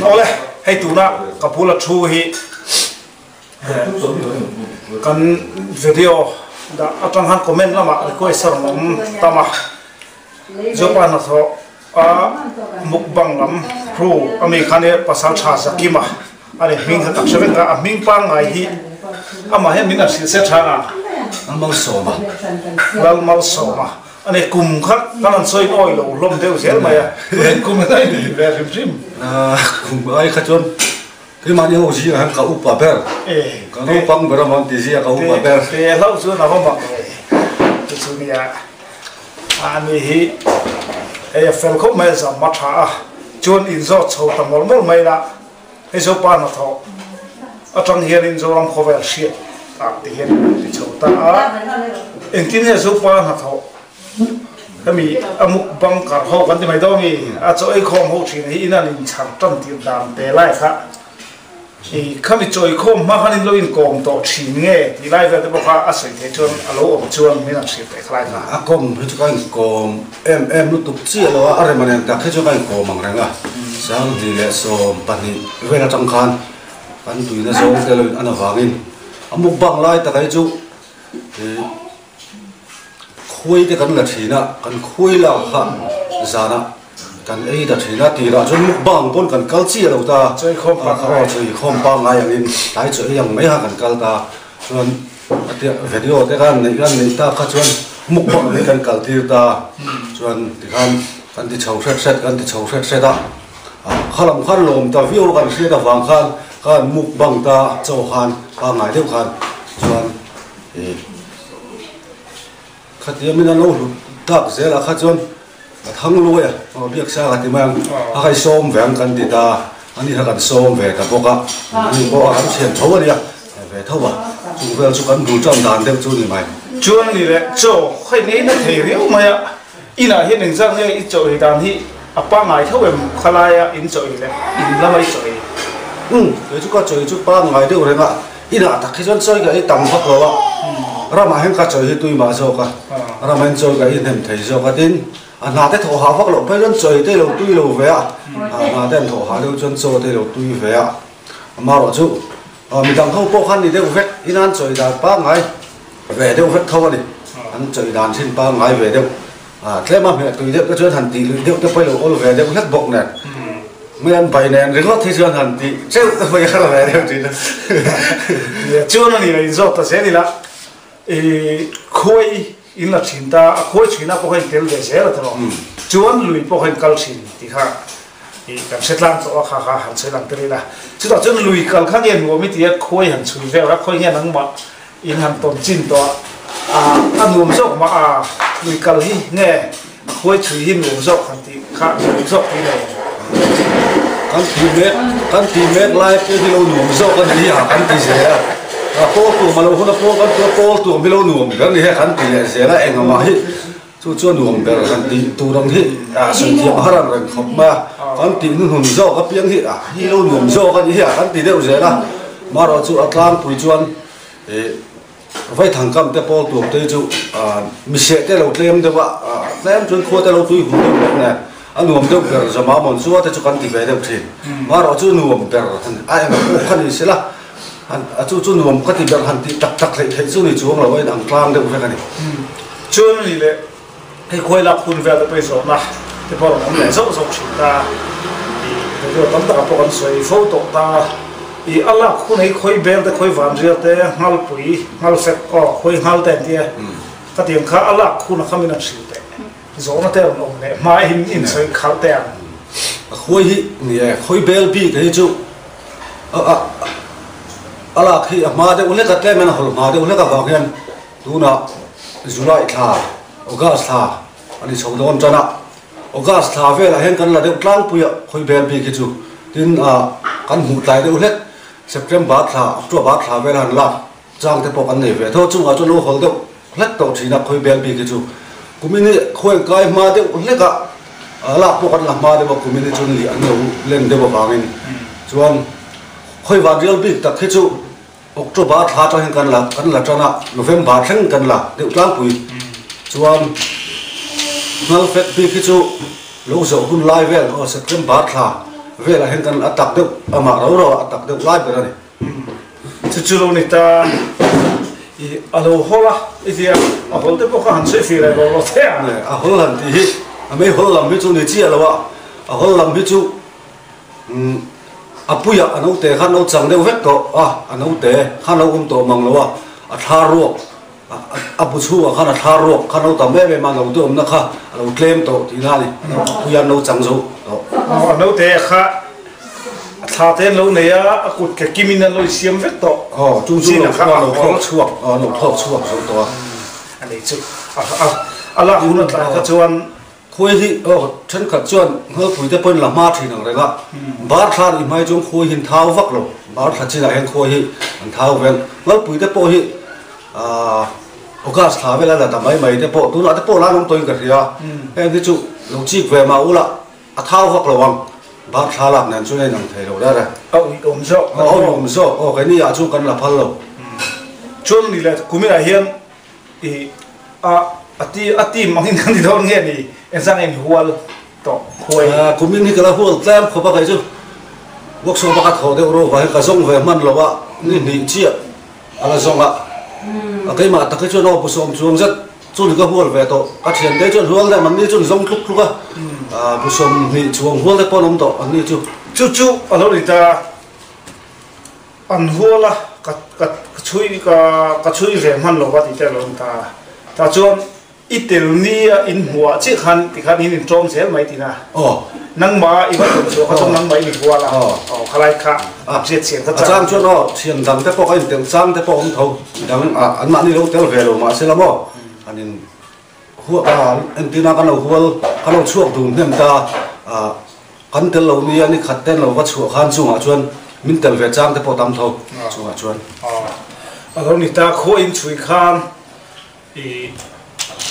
Awle, hei tuna ka bula thu hi kan video dah atang khan comment lamah request a rawn awm tam a, Zopa hnathawh a mukbang lam crew ami khan hi pasal tha Zakima a ni hming kha tak hre vek a, a hming pangngai hi amah hian min han hrilh se tha nga. Lalmalsawma. Lalmalsawma. A ni kum kha kan han sawi awi lo hlawm deuh zel mai a, tun kum in a inti ve hrim hrim. Kum ai kha chuan keimahni ho zingah hian ka upa ber, ka naupang ber a ti zia ka upa ber. Te hlauh chuan a va mak ve, chu chu nia a ni hi hei a fel khawp mai a zam a tha a, chuan inzawt chho ta mawlh mawlh mai la, hei Zopa hnathawh atang hianin Zoram khawvel hriat ah ti hian an ti chho ta a, engtin nge Zopa hnathawh hemi a mukbang kar ho kan ti mai dawn mi a chaw ei khawm ho thin hi in an inchhar tan tir dan te lai kha i khami chaw ei khawm hma khan in lo inkawm tawh thin nge tih lai vel te pawh kha a sawi theih chuan a lo awm chuan min an hriat theih kha lai kha. A kawm hi chu ka inkawm em em lutuk chiah lo a, a rem anen tak hi chu ka inkawm ang reng a, Sanghnih leh 12 vel atang khan Kan tuina zawng te lo in an avangin a mukbang lai tak hi chu ih khuai te kan la thin a, kan khuai lak kha zanah kan ei ta thin a, tirah chuan mukbang pawn kan kal chiah lo ta, aw chawikhawm pangngai angin tlai chaw ei ang mai kha kan kal ta, chuan a tia video te khan neih kan neih tak kha chuan mukbang hi kan kal tir ta, chuan tikhan kan ti chho hret hret kan ti chho hret hret a. Kha lam khan lawm ta viau kan hriat avang khan khan mukbang ta chaw khan pangngai deuh khan chuan ih khatia min an lo hlut tak zel ah kha chuan ka thang luai a aw biaksa ka ti mai ang a kai sawm ve ang kan ti ta ani kha kan sawm ve ta bawk a ani pawh a kan thian tho a nia ve tho a chung vel chu kan bul tan dan deuh chu ni mai. Chuan ni leh chaw khaih ngei na thei riau mai a. Inah hian engzat nge i chaw ei dan hi a pangngai tho em khalaia in chaw ei leh in lama i chaw ei? Umm, kei chu ka chaw ei chu pangngai deuh reng a, inah tak hi chuan chawi ka ei tam vak lo a, ramah hian ka chawi hi tui mah zawk a, ramah hian chawi ka ei hnem thei zawk a, tin a hna te thawh hah vak loh phei chuan chawi te lo tui lo ve a, a hna te an thawh hah deuh chuan chaw te lo tui ve a, amaherawhchu midang ho pawh khan ni deuh vek, ina an chawi dan pangngai. Ve deuh vek tho a ni. An chawi dan thin pangngai ve deuh. A tlem a hmeh tui deuh te chuan han tih luih deuh te pawh i lo awl ve deuh hlek bawk nen. Mai an bai nen ringawt hi chuan han tih teuh te pawh i har ve deuh thin a. Chuan a ni a inzawt ta zel ila i khuai in la thin ta a khuai thinah pawh kha in tel ve zel a tawh. Chuan lui pawh kha in kal thin tih kha i kan hre tlang tawh a kha kha han sawi lang tel ila. Chutah chuan lui kal kha nge nuam i ti a khuai han chhui vel a khuai nge nangmah In han tawn chin tawh a, a nuam zawk mah a, lui kal hi nge a khuai chhui hi nuam zawk han tih kha nuam zawk tih nei. Kan ti mek, kan ti mek lai pawh hi lo nuam zawk a ni a kan ti zel a, a pawl tuam a lo hun a pawl kan tia pawl tuam hi lo nuam ber ni he kan ti leh zel a, engah hi chu chu a nuam ber han tih tur ang hi a sawi thiam a har ang reng khawp mai a, kan tih hnuhnun zawk apiang hi a hi lo nuam zawk a ni hi a kan ti deuh zel a, marawh chu a tlangpui chuan Ih vaithang kam te pawl tuam te chu miseh te lo tlem deuh a, tlem chuan khua te lo tui hum deuh bawk nen a nuam deuh ber zama mawn chua te chu kan ti ve deuh thin. Marawh chu nuam ber han a eng pawh kha ni sela han a chu chu nuam ka ti ber han tih tak tak hleih theih chu ni chuang lo a inang tlang deuh vek a ni. Chuan a ni leh hei khuai lak hun vel te pawh i zawhna te pawh a rawn awm leh zauh zauh thin ta. Ih video tam takah pawh kan sawi fo tawh ta. Ih a lak hun hei khawi bel te khawi vanrial te nghalpui nghalfek aw khawi nghal te an tia. Khatiang kha a lak hun a khamin an hrilh teh. Zawhna te a rawn awm leh hma in in sawi khalh teh ang. A khawi hi ni e, khawi bel bik hi chu a a a lak hi a hma deuh hlek a tlem in a hawl hma deuh hlek avang hian Tunah July thla, August thla a ni chho dawn tan a, August thla velah hian kan la deuh tlangpui a khawi bel bik hi chu tin ah kan hmuh tlai deuh hlek September thla, October thla velah han lak chang te pawh kan nei ve tho chungah chuan lo hawl deuh hlek tawh thin a khawi bel bik hi chu kumin hi khawi kai hma deuh hlek a lak pawh kan la hma deuh a kumin hi chuan lih an lo len deuh avangin chuan khawi van rial bik tak hi chu October thla atang hian kan la kan la tan a, November thleng kan la deuh tlangpui. Chuan Ngalfek bik hi chu Lo zawh hun lai vel aw September thla velah hian kan a tak deuh amah ro ro ah a tak deuh lai ber a ni. Chu chu lo ni ta i a lo hawl a i tia a hawl te pawh kha han sawi fir lo lo the a. A hawl han tih hi a mei hawl lam hi chu ni chiah lo a, a hawl lam hi chu a puiah a naute khan lo chang deuh vek tawh a, a naute khan lo awm tawh mang lo a, a thla ruak A bu chhungah khan a thla ruak kha no tam em em a, no te awmna kha a lo tlem tawh tihna a ni. A pui a no chang zo tawh. A note kha a thla te an lo nei a, a kut ke kimin an lo insiam vek tawh. Aw, chu chu lo thlawk chhuak, a lo thlawk chhuak zo tawh a. A nei chu a lak hun a tlai kha chuan. Khuai hi aw thenkhat chuan Nghalpui te pawhin la hma thin ang reng a, bar thla nih hmai chuan khuai hi an thau vak lo, bar thla chinah hian khuai hi an thau veng. Nghalpui te pawh hi aah August thla vela la ta mai mai te pawh tunah te pawh la an awm tawhin ka hria, heng hi chu lo chik ve mah ula a thau vak lo ang, bar thla lak nen chuan a inang thei lo reng reng. A uiawm zawk. A uiawm zawk, aw keini ah chuan kan la phal lo. Chuan ni le kuminah hian I a a ti a team angin kan ti dawn nge ni engzah nge in hual tawh khuai. Kumin hi ka la hual tlem khawp a kei chu workshop a ka thawh deuh ro vang hi ka zawng ve hman lo a ni hnih chiah a la zawng a a keimah tak hi chuan aw busawm chuang zet chu ni ka hual ve tawh ka thian te chuan hual deuh an ni chuan zawng tluk tluk a busawm hnih chuang hual te pawh an awm tawh an ni chu. Chu chu a lo ni ta. An hual a, ka ka chhui ka ka chhui ve hman lo va tih te a lo ni ta a. Tah chuan i tel ni a in hmuh ah chiah khan tikhan in intawm zel mai tina. Aw. Nangmah i va tawn chhuah kha chuan nangmah in i hual a. Aw. Aw khalai kha hriat chian kha chang. A chang chuan aw thian dang te pawh ka intel chang te pawh a awm tho. Dang ah anmahni lo tel ve lo mahse la maw an in huah a entirna kan lo hual kan lo chhuak dun hnem ta ah Kan tel lo nia ni khat ten lo va chhuah khan chungah chuan min tel ve chang te pawh tam tho chungah chuan. A lo ni ta khuai in chhui khan i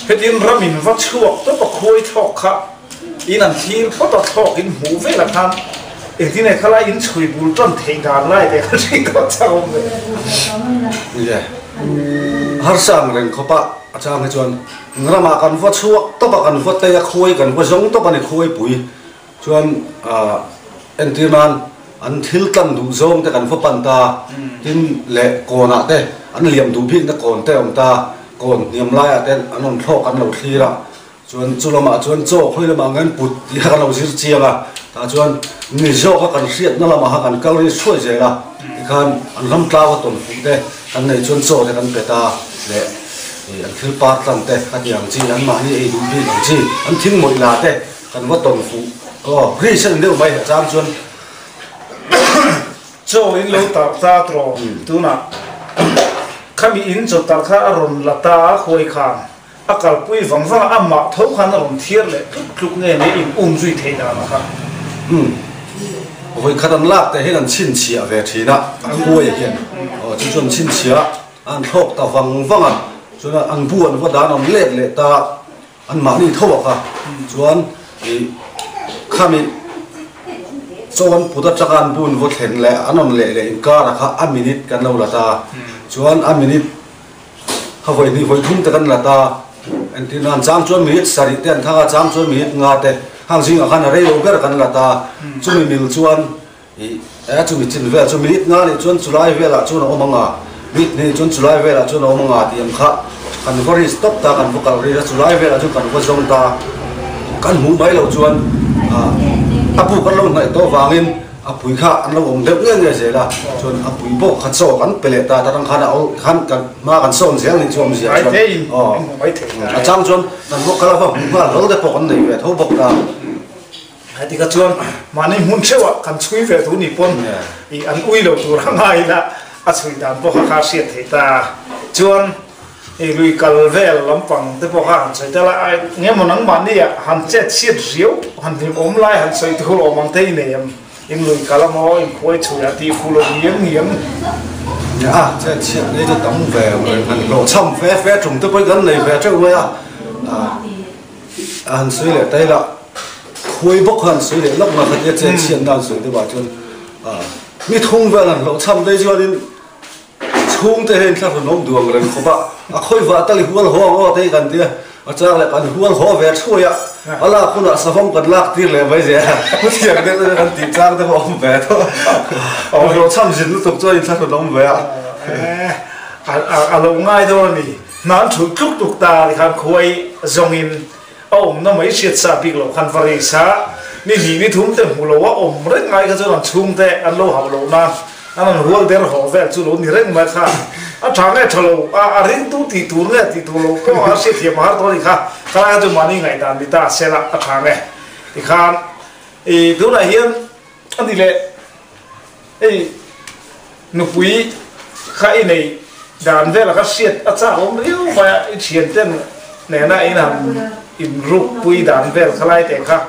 hetin ram in va chhuak tawp a khuai thlawk kha in an thlir phawt a thlawk in hmuh velah khan engtin nge khalai in chhui bul tan theih dan lai te kha hri tawh chak awm ve. Ni e, harsa ang reng khawp a a chang hi chuan ramah kan va chhuak tawp a kan va tei a khuai kan va zawng tawp a ni khuai pui. Chuan entir nan an thil tlan duh zawng te kan va pan ta, tin leh kawnah te an liam duh bikna kawn te a awm ta, kawn hniam laiah te an rawn thlawk an lo thlir a, chuan chu lamah chuan chaw khawi lamah nge an put tih kha kan lo zir chiang a, tah chuan ni zawka kan hriatna lamah kha kan kal ri chhuai zel a, tikhan an ram tlau a tawn fuh te kan neih chuan chaw te kan pe ta leh an thil par tlan te khatiang chi anmahni ei duh bik ang chi an thing mawih la te. Kan va tawn fuh aw ri sen deuh mai a chang chuan. Chaw in lo tar ta tawh tunah khami in chaw tar kha a rawn la ta a khuai khan a kalpui vang vang a amah tho khan a rawn thiar leh tluk tluk nge ni in um zui theih dan a kha. Umm vawi khat an lak te hian an chhinchhiah ve thin a a khuai hian aw chu chuan chhinchhiah an thlawk ta vang vang a chuan an bu an va dan an let leh ta. Anmahni tho a kha chuan ih khami chaw an put atanga an bun vaw thlen leh an rawn leh leh inkar a kha a minute kan lo la ta chuan a minute kha vawi hnih vawi thum te kan la ta entir nan chang chuan minute sarih te an thang a chang chuan minute nga te hang zingah khan a rei lo ber kan la ta chumi mil chuan Ih, e chumi chin vel chu minute nga nih chuan chulai velah chuan a awm ang a, minute hnih chuan chulai velah chuan a awm ang a tih ang kha kan va ri stop ta, kan va kal ri a, chulai velah chuan kan va zawng ta, kan hmuh mai loh chuan ah a buk an lo hnaih tawh vangin a pui kha an lo awm deuh nge nge zel a, chuan a pui pawh kha chaw kan pe leh ta, ta tang khan a aw khan kan hma kan sawn zel nih chu awmzia chuan aw a chang chuan kan va kal a va hmuh nghal hlawl te pawh kan nei ve tho bawk ta. Heti kha chuan mahni hmun theuhah kan chhui ve tur ni pawn ih an ui lo tur a ngai ila a chhui dan pawh kha kha hriat theih ta. Chuan ih lui kal vel lampang te pawh kha han sawi tel a, eng emaw nangmahni ah han chet chhiat riau han hlim awm lai han sawi tur awm ang te i nei em? In lui kal a maw in khuai chhui a tih khu lo ngiang ngiang. Nia chet chhiat nei chu tam ve ang reng han hlawhchham fe fe tum te pawhin kan nei ve teuh mai a. A han sawi leh ta ila, khuai bawk kha an sawi leh lawk mai khatia chet chhiat nan sawi deuh ah chuan mi thung vel an hlauh chham daih chuanin chhungte hian thla rawn awm duang reng khawp a, a khawi vah tal i hual haw ang aw te hi kan ti a. A chang leh kan hual haw ve thuai a, a lak hunah savawm kan lak tir leh mai zel a, hetiang deuh deuh kan tih chang te pawh a awm ve tho. Hlawh chham zin lutuk chuan inthlahrun a awm ve a. A lo ngai dawn a ni. Hna an thulh tluk tluk ta tikhan khuai zawngin a awmna mai hriat sa bik loh khan va race a, ni hnih ni thum te hmu lo a awm reng ngai kha chuan an chhungte an lo hauh loh nan an han hual der haw vel chu lo ni reng mai kha a tha nge tha lo a a ringtu tih tur nge tih tur lo pawh a hriatthiam a har tawh a ni kha khalai kha chu mahni ngaihdan ni ta sela a tha nge tikhan ih tunah hian a ni leh hei nupui kha i nei dan vel kha hriat a chak awm riau mai a i thian ten nena in han inruk pui dan vel kha lai te kha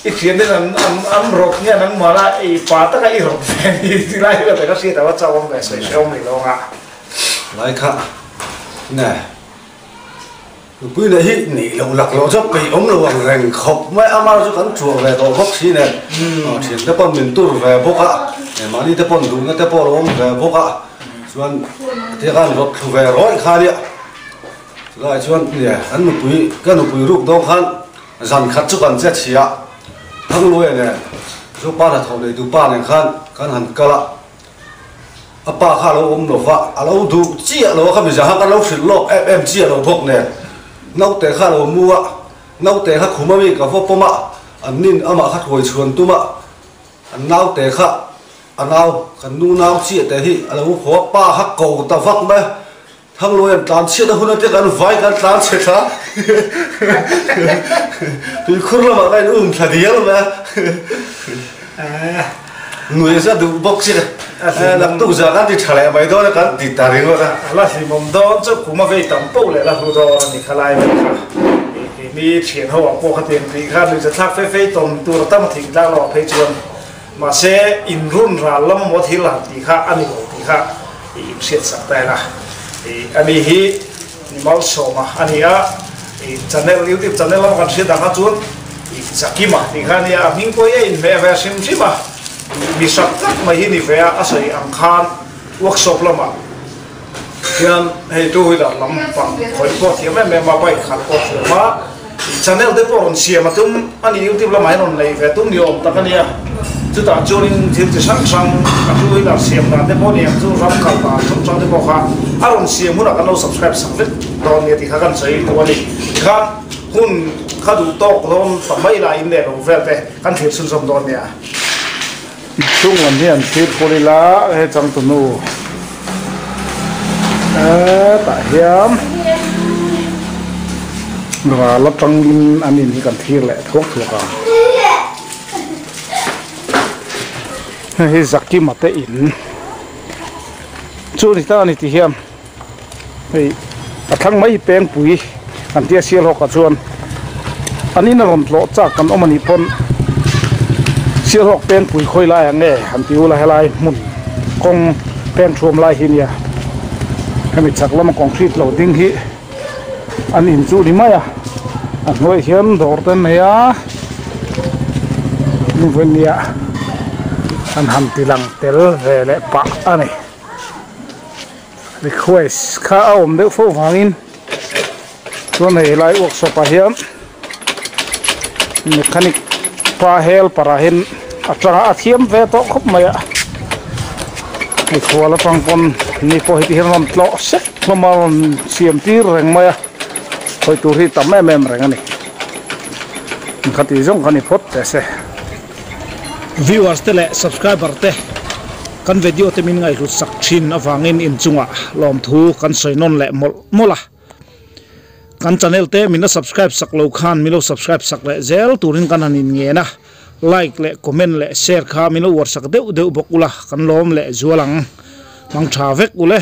I thian ten an an an rawt nge nangmah la i pa taka i rawt ve ni ti lai vel te ka hriat a va chau awm ve sawi hreh awm rih lo anga. Lai kha nge nupui leh hi neih loh lak loh chu peih awm lo ang reng khawp mai a mar chu kan chhuah ve tawh bawk si nen thian te pawn min tur ve bawk a mahni te pawn duhna te pawh a lo awm ve bawk a chuan tia khan rawt thlu ve rawih kha nia chulaiah chuan nge kan nupui ka nupui ruk dawn khan Zan khat chu kan che chhia, Thangluaia nen Zopa hnathawh neitu pa nen khan kan han kal a, a pa kha a lo awm lo va, a lo duh chiah lo a, khami zah kha kan lo hrilh lawk em em chiah lo bawk nen, naute kha a lo mu a, naute kha khum ami ka va pawm a, an nin amah kha hruai chhuan tum a, an naute kha a nau, kan nu nau chiah te hi a lo haw a, pa kha ko ta vak mai. Thangluai an tlan chhiat a hun ate kan vai kan tlan chhe thla tuikhur lamah ka in um thla dial mai a nui za duh bawk chi naktuk zah kan ti tha leh mai dawn a kan ti ta ringawt a. A la hlimawm dawn chu kum a vei tam poh leh la hlu dawn a ni kha lai mai kha keini thian ho ah pawh khatiang tih kha nuihza thlak fe fei tawm tur a tam a thing tlang lo ah phei chuan Mahse, inrun ral lam maw thil han tih kha a ni lo tih kha i inhriat sak ta ila. I ani hi ni Malsawma a ni a, i channel, youtube channel lama kan hriat ang kha chuan i Zakima tih kha a ni a, a hming pawh hi a inhmeh ve hrim hrim a, i mi hrang tak mai hi ni ve a, a sawi ang khan workshop lamah hian hei two wheeler lam pang khawih pawh thiam em em a, bike khalh pawh thiam a. Channel te pawh rawn siam a tum a ni, YouTube lamah hian rawn nei ve tum ni awm tak a nia. Chutah chuanin thil chi hrang hrang a hlu in a siam dan te pawh niang chu ram kal dan hrang hrang te pawh kha a rawn siam hunah kan lo subscribe sak vek dawn nia tih kha kan sawi duh a ni. Tikhan hun kha duh tawk dawn ta mai lah in leh lo vel te kan thlir chhunzawm dawn nia. Inchhung lam hi an thlir kual ila he changtunu hetah hian ral atangin an in hi kan thlir leh thuak thuak ang hei hi Zakima te in chu ni ta a ni ti hian hei a thlang mai hi pengpui kan tia sial hawk ah chuan an in a rawn tlawh chak kan awm a nih pawn sial hawk pengpui khawi lai ah nge han ti ula helai hmun kawng peng thuam lai hi nia hemi chhak lama concrete lo ding hi an in chu ni mai a a hnuai hian dawr te an nei a vawinia an han ti lang tel ve leh pah a ni. Request kha a awm deuh fo vangin chuan hei helai workshop ah hian mechanic pa helper ah hian a tanga a thiam ve tawh khawp mai a mikhual atang pawn ni pawh heti hian rawn tlawh sek hlawm a rawn siam tir reng mai a hawi tur hi tam em em reng a ni khati zawng kha ni phawt teh se. Viewers te leh subscriber te kan video te min ngaihhlut sak thin avangin inchungah lawmthu kan sawi nawn leh mawlh mawlh a. Kan channel te min la subscribe sak lo khan min lo subscribe sak leh zel turin kan han inngen a, like leh comment leh share kha min lo uar sak deuh deuh bawk ula kan lawm leh zual ang. Hmang tha vek ule.